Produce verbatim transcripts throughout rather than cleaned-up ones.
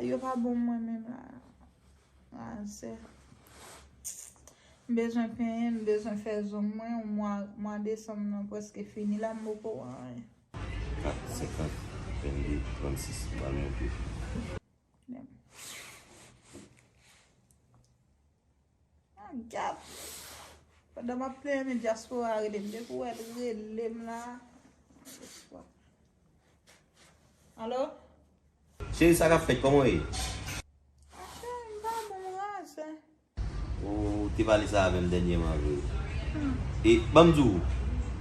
Yo pa bon mwen menm la. Razè. M bezwen penyen, m bezwen fè zong mwen. Mwa, mwa desanm nan prèske fini la, m poko wè anyen. Kat, senkant, vennde, trannsis, m pral monte. Menm. Ah, gad. Pandan m ap plenyen, men dyaspora rele m. Depi w wè l rele m la. Alo? Cheri, sa k ap fèt? Kòman w ye? Ah, cheri, m pa bon, m razè. Ou te pale sa avè m dènyèman, vre. E, ban m di w,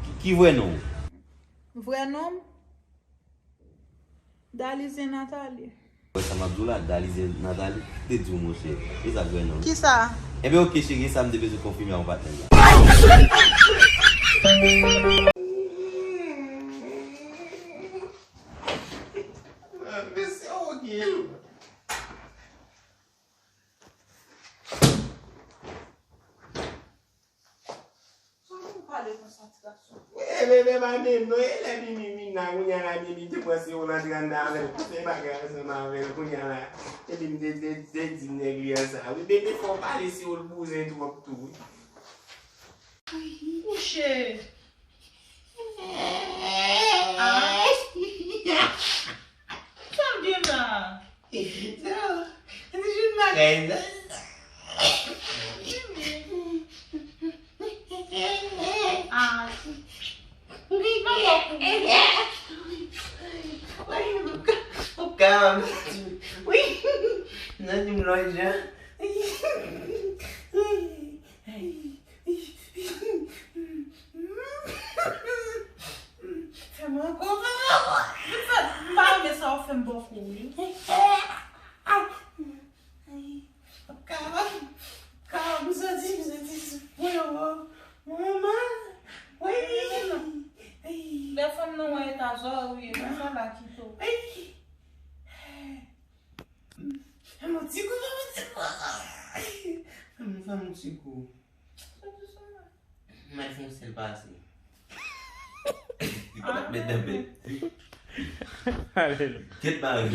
ki, ki vrè non w? Vrè non m? Dalizyen Nathalie. Wè sa m ap di w la, Dalizyen Nathalie, te di w, monchè. E sa vrè non l? Kisa? Enben, oke, cheri, e sa m te bezwen konfime avè w, patnè m la. Mesye, oke. Sa pou pale konsa, ti gason? Wi, bebe, pa menm non. E lè Mimi vin la, kounye a la, Mimi te pran Sewol antre anndan avè l, fè bagay ansanm avè l, kounye a la. Epi m te, te, te di nèg li an sa. Wi, bebe, fò w pale Sewol bouzen twòp tou, wi. Ay, monchè. Ah. Sa l gen la? Ti jun nan kay la. Ah. Ou gen kòlè pou ou. Ou ka, ou ka, wi. Nan di m lòt jan. Fè m ankò, fè m ankò. M pa renmen sa w fè m bòkò, wi. Ay, ay, ay. Ka, ka, m santi, m santi sou pwen, manman. Wi. Lè fanm nan wè eta zò, wi, e konsa la kite w. Ay. Fè m yon ti kou, fè m yon ti kou. Fè m, fè m yon ti kou. Mwen fè yon sèl pase. Li pa t met nan bèk. Alelouya. Kèt mari.